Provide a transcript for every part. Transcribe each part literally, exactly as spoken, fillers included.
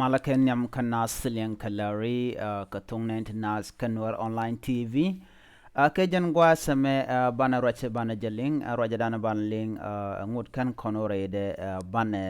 Ala kɛ nhiam kä naath liŋ kɛ lääri, ah, kɛ thok nɛn ti naath kä Nuɛr Online T V. Ah, kɛ jɛn gua̱a̱th ɛmɛ, ah, banɛ ruac banɛ jɛ liŋ, ah, ruacdan banɛ liŋ, ah, ŋot kɛn kɔn wä rɛydɛ, ah, banɛ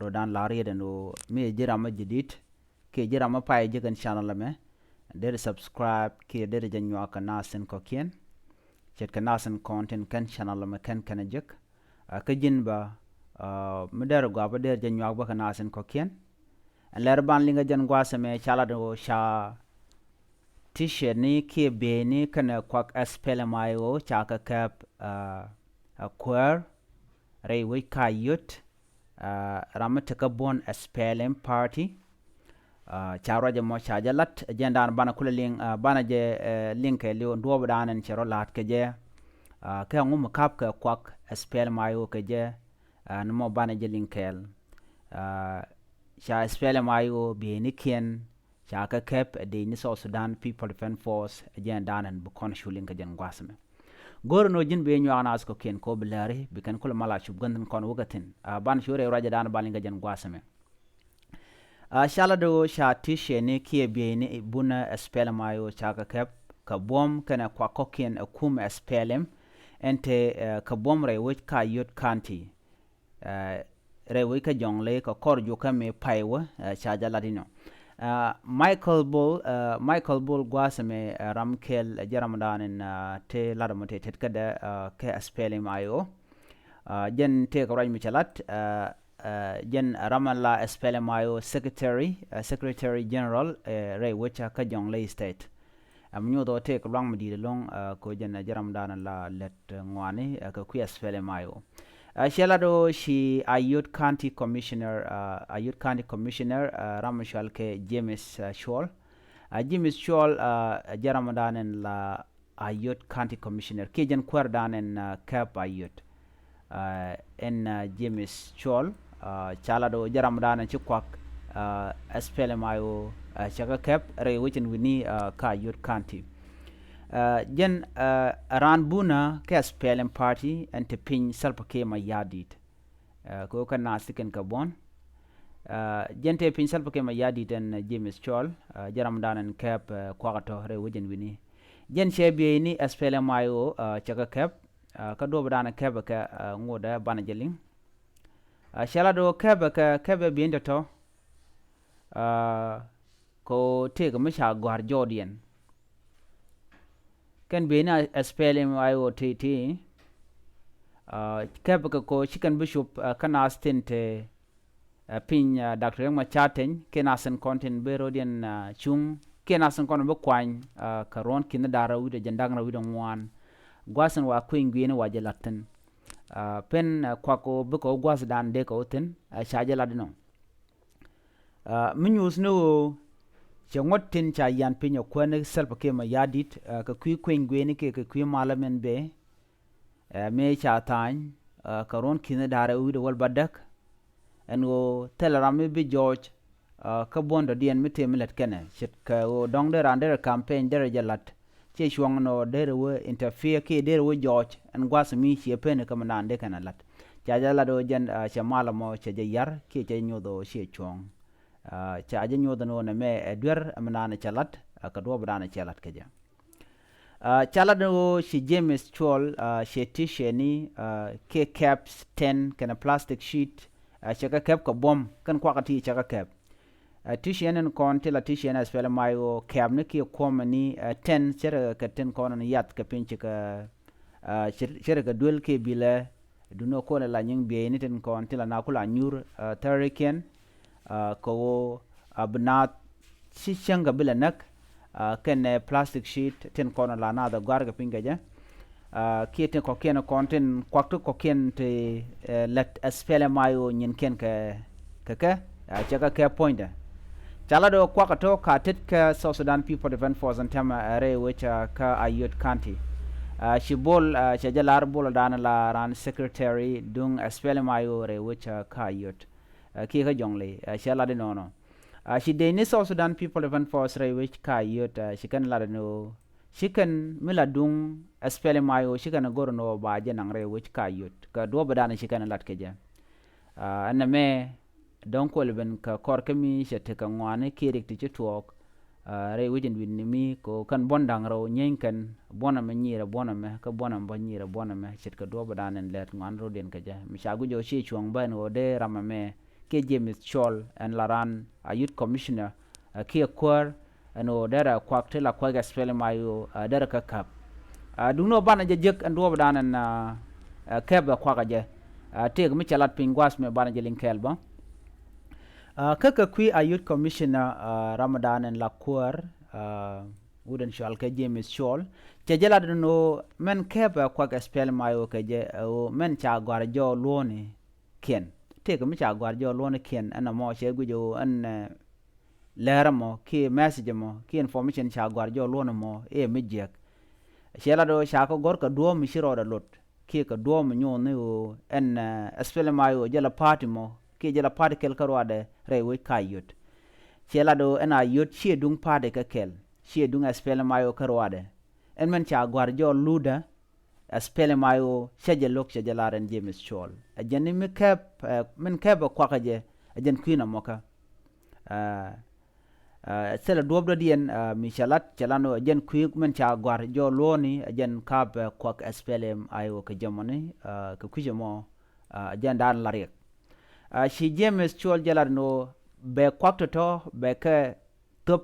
rɔdan la̱r yɛ dɛn wä mi ji̱ ram mi ji̱ di̱t. Kiɛ ji̱ ram mi pay ji̱ kɛn channel ɛmɛ, deri subscribe kiɛ deri jɛ nyuak kɛ naath tin kɔ̱kiɛn. Ce̱tkɛ naath tin kɔn tin kɛn channel ɛmɛ kɛn kɛn jek. Ah, kä ji̱n bä, ah, mi deri gɔaa bä deri jɛ nyuak bä kɛ naath tin kɔ̱kiɛn. Ɛn lɛr ban liŋ kɛ jɛn gua̱a̱th ɛmɛ ca lat ɣöö ca T-shirt ni kiɛ bieyni kɛnɛ kuak S P L M I O ca kɛ kɛp, ah, a kuäär rɛy wec ka yot, ah, ram mi tekä buɔ̱n S P L M party. Ah, ca ruac ɛmɔ ca jɛ lat, jɛn dan banɛ kulɛ liŋ, ah, banɛ jɛ, eh, liŋ kɛ liw duɔɔp dan ɛn cɛ rɔ la̱a̱t kɛ jɛ. Ah, kɛ ŋu mi kap kɛ kuak S P L M I O kɛ jɛ, ah, ni mɔ banɛ jɛ liŋ kɛɛl. Ah, ca S P L M I O bieynikiɛn ca kɛ kɛp ɛ dec ni South Sudan People Defense Force, ɛ jɛn dan ɛn bi kɔn cu liŋ kɛ jɛn gua̱a̱th ɛmɛ. Go̱o̱rɛ ni ɣöö ji̱n bi nyuak naath kɔ̱kiɛn kɛ ɣöö bi lääri bi kɛn kulɛ mal a cup gän thi̱n kɔn wä kɛ thi̱n. Ah, ban cu rɛy ruacdan ban liŋ kɛ jɛn gua̱a̱th ɛmɛ. Ah, ca lat ɣöö ca T-shirt ni kiɛ bieyni bunä S P L M I O ca kɛ kɛp kɛ buɔ̱m kɛnɛ kuak kɔ̱kiɛn ɛ kumɛ S P L M ɛn te, eh, kɛ buɔ̱m rɛy wec ka yot county. Eh, rɛy wec kä Jɔŋley kɛ kɔr jukä mi pay wä, eh, ca jɛ lat inɔ. Eh, Michael Bol, eh, Michael Bol gua̱a̱th ɛmɛ, eh, ram kɛl, eh, jɛ ramdan in, eh, te lat ɛmɔ te tet kädɛ, eh, kɛ S P L M I O. Eh, jɛn tëëkɛ ruac mi cɛ lat, eh, eh, jɛn ram ɛn la S P L M I O secretary, eh, secretary general, eh, rɛy wec kä Jɔŋley state. Ɛm nyuuth ɔ tëëk luaŋ mi di̱i̱t ɛlɔ̱ŋ, ah, kɛ jɛn, ah, jɛ ramdan la lät, ah, ŋuani, ah, kɛ kui̱ S P L M I O. Ah, ciɛ lat ɔ ci Ayod County Commissioner, ah, Ayod County Commissioner, ah, ram mi cual kɛ James, ah, Cuɔl. Ah, James Cuɔl, ah, jɛ ramdan ɛn la Ayod County Commissioner kiɛ jɛn kuäärdan ɛn, ah, kɛp Ayod. Ah, ɛn, ah, James Cuɔl, ah, ca lat ɣöö jɛ ramdan ɛn ci kuak, ah, S P L M I O, ah, cɛ kɛ kɛp rɛy wec ɛn wi̱ni, ah, kä Ayod County. Ah, jɛn, ah, raan bunä kɛ S P L M party ɛn te piny Salva Kiir Mayardit. Ah, kɛ ɣöö kɛ naath ti kɛn kɛ buɔ̱n. Ah, jɛn te piny Salva Kiir Mayardit ɛn, ah, James Cuɔl, ah, jɛ ramdan ɛn kɛp, ah, kuak ɛ tɔ̱ rɛy wec ɛn wi̱ni. Jɛn cɛ bieyni S P L M I O, ah, cɛ kɛ kɛp, ah, kä duɔ̱ɔ̱p dan kɛpɛ kɛ, ah, ŋotdɛ banɛ jɛ liŋ. Ah, cɛ lat ɣöö kɛpɛ kɛ kɛpɛ bieyni tɔ̱tɔ̱, ah, kɛ ɣöö tëëkɛ mi ca gɔ̱a̱r jɔɔdiɛn. Kɛn bieyni S P L M I O ti ti, ah, kɛpɛ kɛ kɛ ɣöö ci kɛn bi cup, ah, kä naath tin te, ah, piny, ah, Doctor Riek Machar Teny kiɛ naath tin kɔn tin bi ro̱diɛn, ah, cuŋ kiɛ naath tin kɔn bi kuany, ah, kɛ ruɔ̱n ki̱n da̱r rɛw wi̱cdɛ jɛn da̱ŋ rɛw wi̱cdɛ ŋuan. Gua̱a̱th in wa kui̱ny gui̱i̱ni wa jɛ la̱t thi̱n. Ah, pen, ah, kuak ɣöö bikɛ ɣöö gua̱a̱thdan dee kɛ ɣöö thi̱n, ah, ca jɛ lat inɔ. Ah, mi nyuuth ni ɣöö cɛ ŋuɔ̱t tin ca yian piny ɛ kuäär ni Salva Kiir Mayardit, ah, kɛ kui̱ kui̱ny gui̱i̱ni kiɛ kɛ kui̱ malä min bëë. Ɛ mëë ca tha̱a̱ny, ah, kɛ ruɔ̱n ki̱n da̱r rɛw wi̱cdɛ wäl bädäk. Ɛn ɣöö thilɛ ram mi bi jɔɔc, ah, kä buɔ̱n dɔ̱diɛn mi tëë mi lät kɛnɛ. Ce̱tkɛ ɣöö dɔ̱ŋ dee raan derɛ campaign derɛ jɛ la̱t. Ciɛ cuɔ̱ŋ ɛn ɣöö derɛ wee interfere kiɛ derɛ wee jɔɔc. Ɛn gua̱a̱th mi ciɛ pen kä mi naan dee kɛnɛ la̱t. Ca jɛ la̱t ɣöö jɛn, ah, cɛ mal ɛmɔ cɛ jɛ yar kiɛ cɛ jɛ nyoth ɣöö ciɛ cuɔ̱ŋ. Ah, ca jɛ nyoth ɛn ɣöö nɛmɛ ɛ duer ɛ mi naan cɛ la̱t, ah, kɛ duɔ̱ɔ̱p dan cɛ la̱t kɛ jɛ. Ah, ca lat ni ɣöö ci James Cuɔl, ah, cɛ T-shirt ni, ah, kiɛ kɛp ten kɛnɛ plastic sheet, ah, cɛ kɛ kɛp kɛ buɔ̱m kɛn kuakä ti cɛ kɛ kɛp. Ah, T-shirt ni kɔn ti la T-shirt ni S P L M I O kɛp ni kiɛ kuɔmɛ ni, ah, ten cɛ rɛ kɛ tin kɔn ni yath kɛ piny cɛ kɛ, ah, cɛ rɛ kɛ duel kiɛ bilɛ Duŋni ɣöö kɔn ɛ la nyiŋ bieyni tin kɔn tin la na ku la nyuur, ah, thärikiɛn, ah, kɛ ɣöö, ah, bi naath ci cäŋ kɛ bi lɛ näk, ah, kɛnɛ plastic sheet tin kɔn la naath ɛ gɔ̱a̱r kɛ piny kɛ jɛ. Ah, kiɛ tin kɔ̱kiɛn kɔn tin kuak ti kɔ̱kiɛn ti, eh, lät S P L M I O nyinkiɛn kɛ kɛ kɛ, ah, cɛ kɛ kɛ puɔ̱nydɛ. Ca lat ɣöö kuakä tɔ̱ ka tet kä South Sudan People Defense Force ɛn tɛmɛ, ah, rɛy wec, ah, kä Ayod County. Ah, ci Bol, ah, cɛ jɛ lar Bol dan la raan secretary duŋ S P L M I O rɛy wec, ah, kä Ayod. Ah, kiɛ kä Jɔŋley, ah, cɛ lat inɔnɔ. Ah, ci dec ni South Sudan People Defense Force rɛy wec kä Ayod, ah, ci kɛn lat inɔ. Ci kɛn mi la duŋ S P L M I O ci kɛn go̱r inɔ ba jɛ naŋ rɛy wec kä Ayod. Kɛ duɔ̱ɔ̱p dan ci kɛn lat kɛ jɛ. Ah, ɛn nɛmɛ dɔ̱ŋ kuɔl ben kɛ kɔr kä mi cɛ tekɛ ŋuani kiɛ rik ti ci tuɔɔk. Rɛy wec in wi̱n ni mi ko kɛn buɔ̱n da̱ŋ rɛw nyieeny kɛn buɔ̱n ɛmɛ nyirɛ buɔ̱n ɛmɛ kä buɔ̱n ɛmɛ bä nyirɛ buɔ̱n ɛmɛ ce̱tkɛ duɔ̱ɔ̱p ɛ da̱a̱n ɛn lɛt ŋuani rɔ̱diɛn kɛ jɛ mi ca guic ɔ ci cuɔ̱ŋ bä ɛn ɣöö dee ram ɛmɛ kiɛ James Col ɛn la raan a youth commissioner kiɛ kuäär ɛn ɣöö derɛ kuak ti la kuak SPLM-IO derɛ kä käp. Duŋni ɔ banɛ jɛ jek ɛn duɔɔp ɛ da̱a̱n ɛn käp ɛ kuak ɛ jɛ. Tëëk mi cɛ lat piny gua̱a̱th mɛ banɛ jɛ liŋ kɛɛl bä. Kä kɛ kui̱ a youth commissioner Ramadan ɛn la kuäär wut ɛn cual kɛ James Col cɛ jɛ lat ɛn ɣöö mɛn käp ɛ kuak SPLM-IO kɛ jɛ ɛ ɣöö mɛn ca gɔ̱a̱r jɔɔk luɔ̱ɔ̱ni kiɛn. Tëëk mi ca gɔ̱a̱r jɔɔk luɔ̱ɔ̱ni kiɛn ɛn ɛmɔ cɛ guic ɣöö ɛn lɛr ɛmɔ kiɛ message ɛmɔ kiɛ information ca gɔ̱a̱r jɔɔk luɔ̱ɔ̱ni mɔ i̱ mi jiɛk. Ciɛ lat ɣöö ca kɛ gɔ̱r kɛ duɔ̱ɔ̱p mi ci rɔɔdɛ lot kiɛ kɛ duɔ̱ɔ̱p mi nyuuth ni ɣöö ɛn SPLM-IO jɛ la party mɔ kiɛ jɛ la party kɛl kä ruaadɛ rɛy wec ka yot. Ciɛ lat ɣöö ɛn a yot ciɛ duŋ party kä kɛl ciɛ duŋ SPLM-IO kä ruaadɛ. Ɛn mɛn ca gɔ̱a̱r jɔɔk lutdä SPLM-IO cɛ jɛ lo̱k cɛ jɛ lar ɛn James Col ɛ jɛn ni mi kɛp min kɛp ɛ kuakä jɛ ɛ jɛn kui̱n ɛmɔkä. Thilɛ duɔ̱ɔ̱p dɔ̱diɛn mi cɛ lat cɛ lat ni ɛ jɛn kui̱ min ca gɔ̱a̱r jɔɔk luɔ̱ɔ̱ni ɛ jɛn kap ɛ kuak SPLM-IO kɛ jɛ mɔni kɛ kui̱c ɛmɔ ɛ jɛn da̱a̱n la riɛk. Ci James Col jɛ lat ni ɣöö bɛ kuak tɔ̱tɔ̱ bɛ kɛ thöp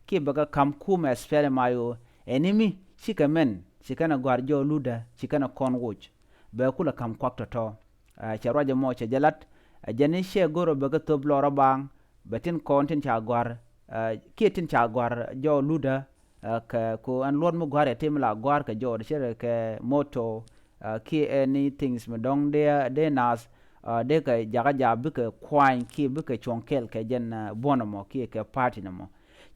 kiɛ bɛ kɛ ka̱m kumɛ SPLM-IO ɛn ni mi cikɛ mɛn ci kɛn ɛ gɔ̱a̱r jɔɔk lutdä ci kɛn ɛ kɔn woc. Bɛ kulɛ ka̱m kuak tɔ̱tɔ̱. Cɛ ruac ɛmɔ cɛ jɛ lat ɛ jɛn ni cɛ go̱r ɔ bɛ kɛ thöp lɔr ɔ baaŋ bɛ tin kɔn tin ca gɔ̱a̱r kiɛ tin ca gɔ̱a̱r jɔɔk lutdä kɛ ko ɛn luɔt mi gɔ̱a̱r yɛ tim la gɔ̱a̱r kɛ jɔɔk cɛ kɛ moto kiɛ any things mi dɔ̱ŋ dee dee naath dee kɛ jakä jaak bikɛ kuany kiɛ bikɛ cuɔ̱ŋ kɛl kɛ jɛn buɔ̱n ɛmɔ kiɛ kɛ party nɔmɔ.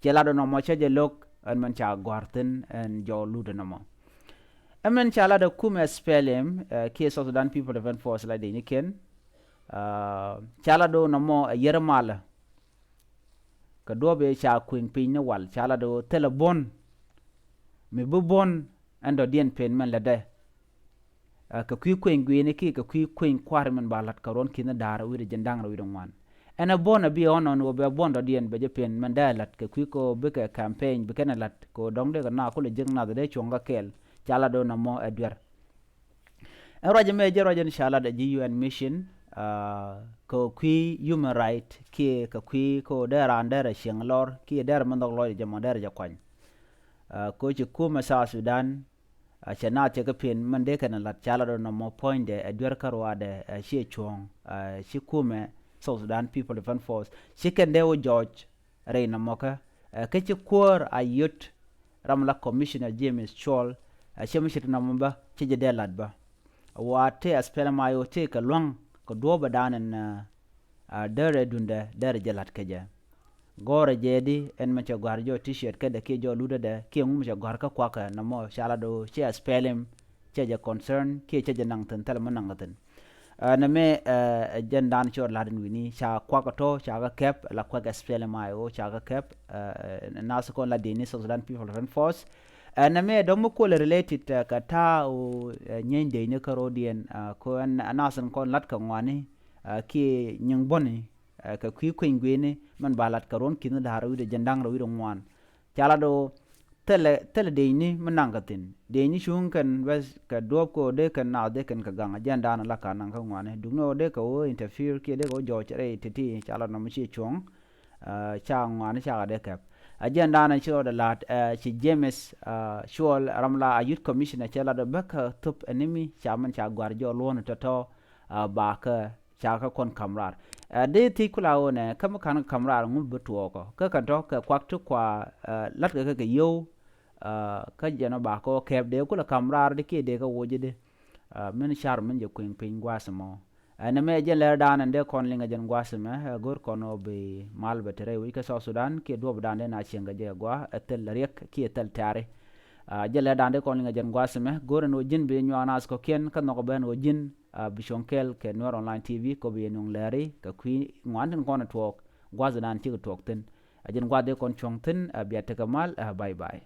Cɛ lat ɔ nɔmɔ cä jɛ lo̱k ɛn mɛn ca gɔ̱a̱r thi̱n ɛn jɔɔk lutdä nɔmɔ. Ɛmɛn ca lat ɔ kumɛ SPLM kiɛ South Sudan People Defense Force la dee ni kɛn. Ca lat ɔ nɔmɔ ɛ yɛr malä kɛ duɔ̱ɔ̱p ëë ca kuëŋ piny ni wal ca lat ɣöö thilɛ buɔ̱n mi bi buɔ̱n ɛn dɔ̱diɛn pen mɛn lätdɛ. Kɛ kui̱ kuëŋ gui̱i̱ni kiɛ kɛ kui̱ kuëŋ kua̱r mɛn ba la̱t kɛ ruɔ̱n ki̱n da̱a̱r wi̱cdɛ jiɛn da̱ŋ rɛw wi̱cdɛ ŋuan. Ɛn ɛ buɔ̱n ɛ bi ɣɔ̱n ɣɔ̱n ɣöö bɛ buɔ̱n dɔ̱diɛn bɛ jɛ pen mɛn dee la̱t kɛ kui̱ kɛ ɣöö bikɛ campaign bi kɛn ɛ la̱t kɛ ɣöö dɔ̱ŋ dee kɛ na kulɛ jiäk nath dee cuɔ̱ŋ kɛ kɛɛl ca lat ɣöö nɔmɔ ɛ duer. Ɛn ruac ɛmɛ jɛ ruac ɛn ca lat ɛ ji̱ U N mission kɛ kui̱ human right kiɛ kɛ kui̱ kɛ dee raan dee rɛ cieŋ lɔr kiɛ dee rɛ mɛn dhɔk lɔc jɛ mɔ dee rɛ jɛ kuany. Kɛ ci kumɛ South Sudan cɛ naath cɛ kɛ pen mɛn dee kɛn lat ca lat ɔ nɔmɔ puɔ̱nydɛ ɛ duer kä ruaadɛ ɛ ciɛ cuɔ̱ɔ̱ŋ ci kumɛ South Sudan People Defense Force ci kɛn dee wä jɔɔc rɛy nɔmɔkä. Kä ci kuäär a yöt ram la commissioner James Col. Cɛ mi ce̱t nɔmɔ bä cɛ jɛ dee lat bä. Wa tëë SPLM-IO tëë kɛ lua̱ŋ kɛ duɔ̱ɔ̱p ɛ da̱a̱n ɛn dee rɛ duundɛ dee rɛ jɛ lat kɛ jɛ. Gɔ̱rɛ jɛ di ɛn mɛ cɛ gɔ̱a̱r jɔɔk T-shirt kädɛ kiɛ jɔɔk lutdä dɛ kiɛ ŋu mɛ cɛ gɔ̱a̱r kä kuakä nɔmɔ ca lat ɔ cɛ SPLM cɛ jɛ concern kiɛ cɛ jɛ naŋ thi̱n thilɛ mi naŋ kɛ thi̱n. Nɛ mɛ ɛ jɛn da̱a̱n cɔɔr la̱t in wi̱ni ca kuak ɛ tɔ̱ ca kɛ kɛp la kuak SPLM-IO ca kɛ kɛp. Nath kɔn la dini South Sudan People Defense Force. Nɛ mɛ dɔ̱ŋ mi kuɔlɛ related kɛ ta̱a̱ ɣöö nyieeny dee ni kä ro̱diɛn ko ɛn nath in kɔn la̱t kɛ ŋuani kiɛ nyiŋ buɔ̱ni kɛ kui̱ kueny gui̱ni mɛn ba la̱t kɛ ruɔ̱n ki̱n da̱a̱r wi̱cdɛ jiɛn da̱ŋ rɛw wi̱cdɛ ŋuan. Ca lat ɣöö thilɛ thilɛ dëëcni mi naŋ kɛ thi̱n dëëcni cuŋ kɛn bɛth kɛ duɔ̱ɔ̱p kɛ ɣöö dee kɛn naath dee kɛn kɛ gaŋ jɛn da̱a̱n la ka̱n naŋ kä ŋuani duundɛ ɣöö dee kɛ ɣöö interfere kiɛ dee kɛ ɣöö jɔɔc rɛy ti̱ti̱ ca lat nɔmɔ ciɛ cuɔ̱ŋ. Ca ŋuani cakɛ dee kɛp. Ɛ jɛn da̱a̱n ci rɔɔdɛ la̱t ci James Col ram la a youth commissioner cɛ lat ɣöö bäkɛ thöp ɛn ni mi ca mɛn ca gɔ̱a̱r jɔɔk luɔ̱ɔ̱ni tɔ̱tɔ̱. Bakä ca kä kɔn ka̱m raar. Ɛ dee thiec kula ɣöö nɛ kä mi ka̱n kɛ ka̱m raar ŋu bi tuɔɔkɔ kä kɛn tɔ̱ kɛ kuak ti kua la̱tkɛ kä kɛ yio̱w. Kä jɛn ɔ ba kɛ ɣöö kɛɛp dee kulɛ ka̱m raar di kiɛ dee kɛ woc di. Min car min jɛ kueŋ piny gua̱a̱th ɛmɔ. Ɛn ɛmɛ jɛn lɛr da̱a̱n ɛn dee kɔn liŋ ɛ jɛn gua̱a̱th ɛmɛ ɛ go̱r kɔn ɣöö bi mal bɛ te rɛy wec kä South Sudan kiɛ duɔ̱ɔ̱p da̱a̱n dee na cieŋ kɛ jɛ ɛ gua̱a̱ ɛ thil riɛk kiɛ thil tɛ̈ri. Jɛn lɛr da̱a̱n dee kɔn liŋ ɛ jɛn gua̱a̱th ɛmɛ go̱r ɛn ɣöö ji̱n bi nyuak naath kɔ̱kiɛn kä nhɔk ɛ ben ɣöö ji̱n bi cuɔ̱ŋ kɛɛl kɛ Nuer Online T V kɛ bi yɛ nuɔ̱ŋ lɛri kɛ kui̱ ŋuan tin kɔn ɛ tuɔɔk gua̱thdan cikɛ tuɔɔk thi̱n. Ɛ jɛn gua̱th dee kɔn cuɔ̱ŋ thi̱n ɛ bia tekɛ mal ɛ bye bye.